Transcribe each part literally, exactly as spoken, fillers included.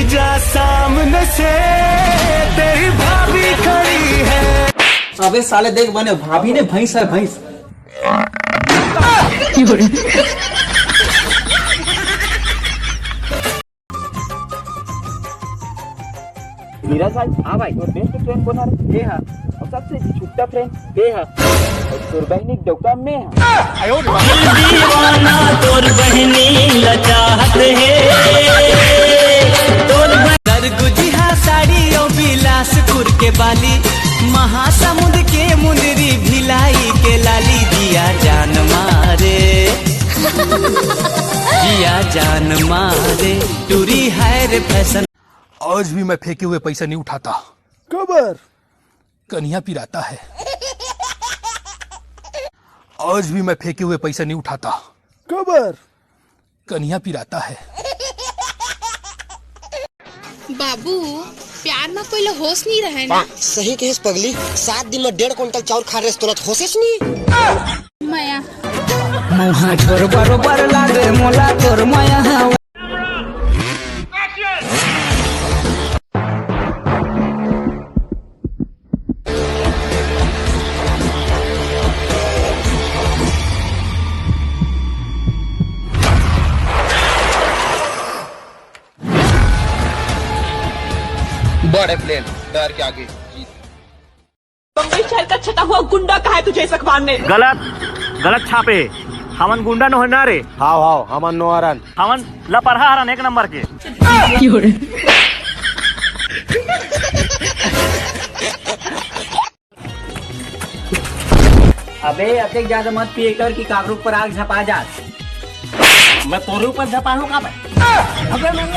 जा सामने से, तेरी भाभी खड़ी है। अबे साले देख बने, भाभी ने भैंस है, भैंस। नीरज भाई, हाँ भाई। तोर best friend कोन हरे? ये हा। अउ सबसे छुट्टा friend ये हा। अउ तोर बहिनी डौका में हा। दीवाना तोर बहिनी ला चाहत हे। तोर बह- सरगुजिहा साड़ी अउ बिलासपुर के बाली, महासमुंद के मुंदरी, भिलाई के लाली, जिया जान मारे, जिया जान मारे, टूरी है रे fashion। आज भी मैं फेंके हुए पैसा नहीं उठाता। काबर? कनिया पिराता है। आज भी मैं फेंके हुए पैसा नहीं उठाता। काबर? कनिया पिराता है। बाबू, प्यार म कोई ला होश नहीं रहे ना। सही कहिस पगली, सात दिन म डेढ़ कुंटल चाउर खा रेस तोला होशेच नहीं। मया। मुहा छोर बरोबर लागे मोला तोर मया। बड़े प्लेन डर के आगे जीत। बम्बई शहर का छटा हुआ गुंडा कहा है तुझे इस अखबार ने? गलत, गलत छापे। हमन गुंडा नोहन ना रे। हाव हाव, हमन नोहरन। हमन लपरहा हरन एक नंबर के। अबे अतेक ज्यादा मत पिए कर कि काकरो ऊपर आग झपा जात। मैं तोरे ऊपर झपाहूं का बे? अबे मैं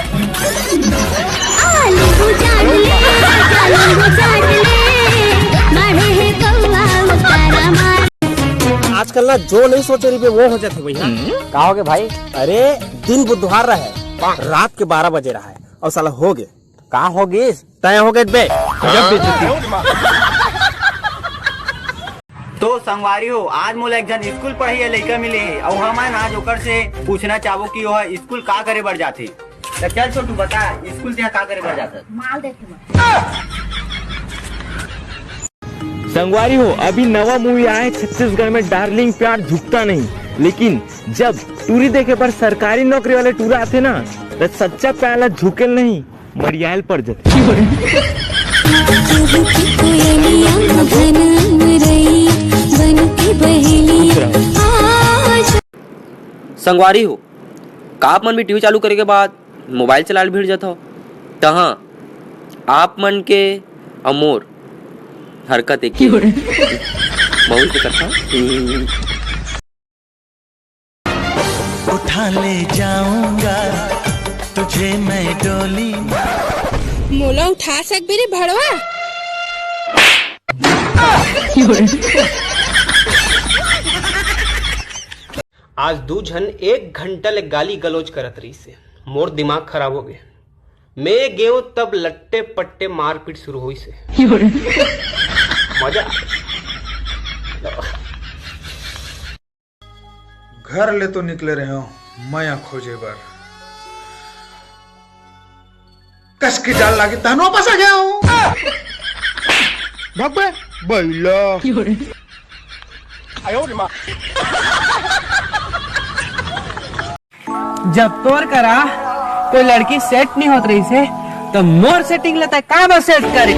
आलू बुझान ले, आलू बुझान ले, मारे हे कौआ उतारा मार। आजकल ना जो नहीं सोचे रहिबे वो हो जाथे भैया। का होगे भाई? अरे दिन बुधवार रहे, रात के बारह बजे रहे अउ साला होगे। का होगिस? तय होगे बे। तो संगवारी हो, आज मोला एक झन स्कूल पढ़इया लइका मिले हे, अउ हमन आज ओकर से पूछना चाहबो कि ओह स्कूल का करे बर जाथे। त चल छोटू, बता, स्कूल तें का करे बर जाथस? माल देखे बर। संगवारी हो, अभी नवा मूवी आए छत्तीसगढ़ में, डार्लिंग प्यार झुकता नहीं, लेकिन जब टूरी देखे बर सरकारी नौकरी वाले टूरा आथे ना, त सच्चा प्यार ला झुकेल नहीं, मरियाल पड़ जाथे। संगवारी हो, का आप मन भी टीवी चालू करे के बाद मोबाइल चलाल भिड़ जाथव? त हाँ, आप मन के अउ मोर हरकत एक ही। मौज के कथा। उठा ले जाऊंगा तुझे मैं डोली। मोला उठा सकबे रे भड़वा? आज दू झन एक घंटा ले गाली गलौज करत रहिस हे। मोर दिमाग खराब हो गे। मैं गेंव तब लट्टे पट्टे मारपीट शुरू होइस हे। मजा। घर ले तो निकले रहे हो मया खोजे बर, कस के जाल लागे तहन वापस आ गया हूँ। भगवे बैला। जब तोर करा कोई लड़की सेट नहीं होत रहिस हे, तो मोर सेटिंग लेता का बस सेट करे।